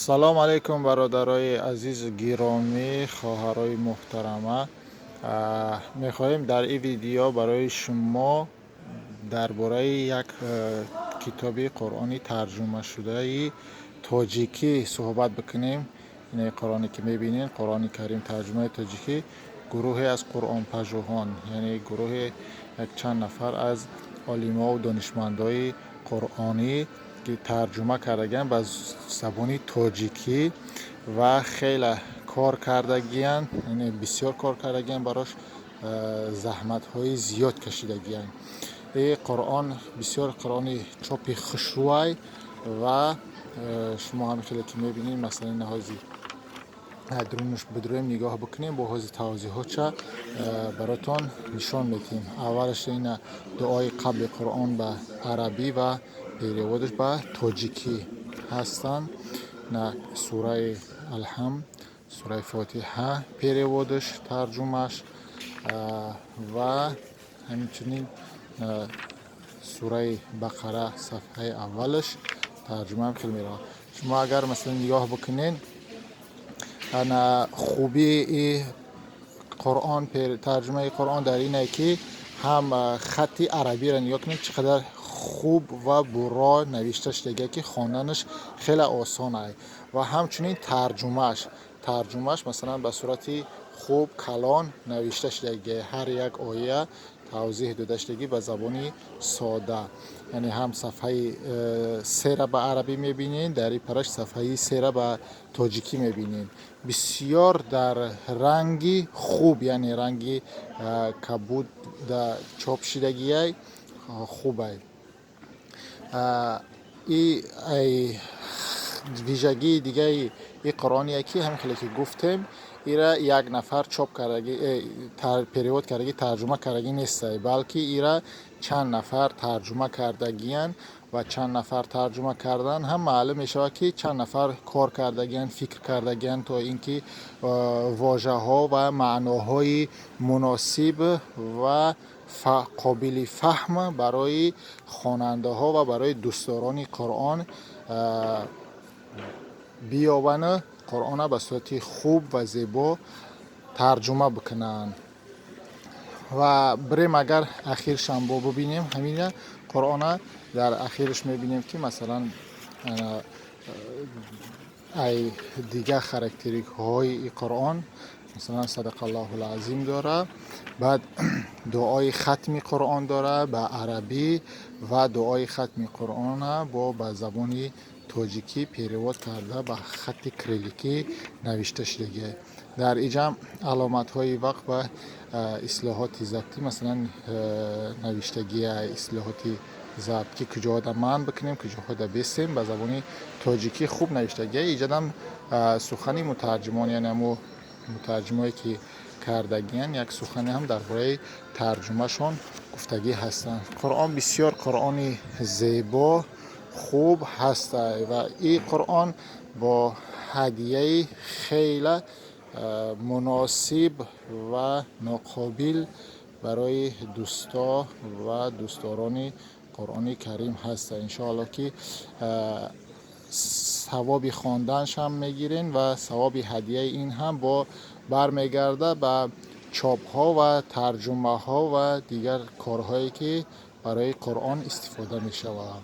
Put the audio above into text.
Салом алейкум, бародарои азизу гиромӣ, хоҳарои муҳтарама. Мехоҳем дар ин видео барои шумо дар бораи як китоби қуръони тарҷумашудаи тоҷикӣ суҳбат бикунем. Ин қуръоне, ки мебинед, Қуръони Карим тарҷумаи тоҷикӣ, гурӯҳе аз қуръонпажӯҳон, яъне гурӯҳи якчанд нафар аз олимову донишмандои қуръонӣ, ки тарҷума кардагианд ба забони тоҷикӣ ва хеле кор кардагианд, яъне бисёр кор кардагианд, барош заҳматҳои зиёд кашидагианд. И қуръон бисёр қуръони чопи хушрӯай ва шумо ҳамин хеле ки мебинед, масалан, ҳози дурунаш бидурем, нигоҳ бикунем, бо ҳози тавзеҳотша баротон нишон медиҳем. Аввалаш ина дуои қабли қуръон ба арабӣ ва перевод аш ба тоҷикӣ ҳастанд. На сураи Алҳамд, сураи Фотиҳа, перевод аш, тарҷумаш ва ҳамчунин сураи Бақара, сафҳаи аввалаш тарҷумаам хеле меравад. Шумо агар, масалан, нигоҳ бикунед, ана хубии қуръон, тарҷумаи қуръон дар ине, ки ҳам хатти арабиро нигоҳ кунед, чӣ қадар хуб ва бурро навишта шудагия, ки хонданаш хеле осон ай, ва ҳамчунин тарҷумааш, масалан, ба сурати хуб калон навишта шудагия, ҳар як оя тавзеҳ дода шудагӣ ба забони сода. Яъне ҳам сафҳаи сера ба арабӣ мебинед, дар ин параш сафҳаи сера ба тоҷикӣ мебинед. Бисёр дар ранги хуб, яъне ранги кабуд чоп шудагиай, хубай. И ай вижагии дигаи и қуръоне, ки ҳамин хеле ки гуфтем, ира як нафар чоп кардаги, перевод кардаги, тарҷума кардагӣ нестай, балки ира чанд нафар тарҷума кардагиянд. Ва чанд нафар тарҷума кардан ҳам маълум мешавад, ки чанд нафар кор кардагиянд, фикр кардагиянд, то ин ки вожаҳо ва маъноҳои муносиб ва қобили фаҳм барои хонандаҳо ва барои дӯстдорони Қуръон биёбану Қуръонро ба сурати хуб ва зебо тарҷума бикунанд. Ва бирем, агар ахиршам бо бибинем, ҳамина Қуръона дар ахираш мебинем, ки, масалан, ай дигар характерикҳои и Қуръон, масалан, садақаллоҳул азим дора, баъд дуои хатми Қуръон дора ба арабӣ ва дуои хатми Қуръона бо ба забони тоҷикӣ перевод карда, ба хатти кирилликӣ навишта шудагия. Дар иҷам аломатҳои вақф ва ислоҳоти забтӣ, масалан, навиштагия, ислоҳоти забт, ки куҷоҳода манъ бикунем, куҷоҳода бесем, ба забони тоҷикӣ хуб навиштагия. Иҷадам сухани мутарҷимон, яъне ҳамо мутарҷимое, ки кардагиянд, як сухане ҳам дар бораи тарҷумашон гуфтагӣ ҳастанд. Қуръон бисёр қуръони зебо, хуб ҳаста ва ин қуръон бо ҳадияи хеле муносиб ва ноқобил барои дӯсто ва дӯстдорони Қуръони Карим ҳаста. Иншоалло, ки савоби хонданашам мегирем ва савоби ҳадияи ин ҳам бо бармегарда ба чопҳо ва тарҷумаҳо ва дигар корҳое, ки барои Қуръон истифода мешавад.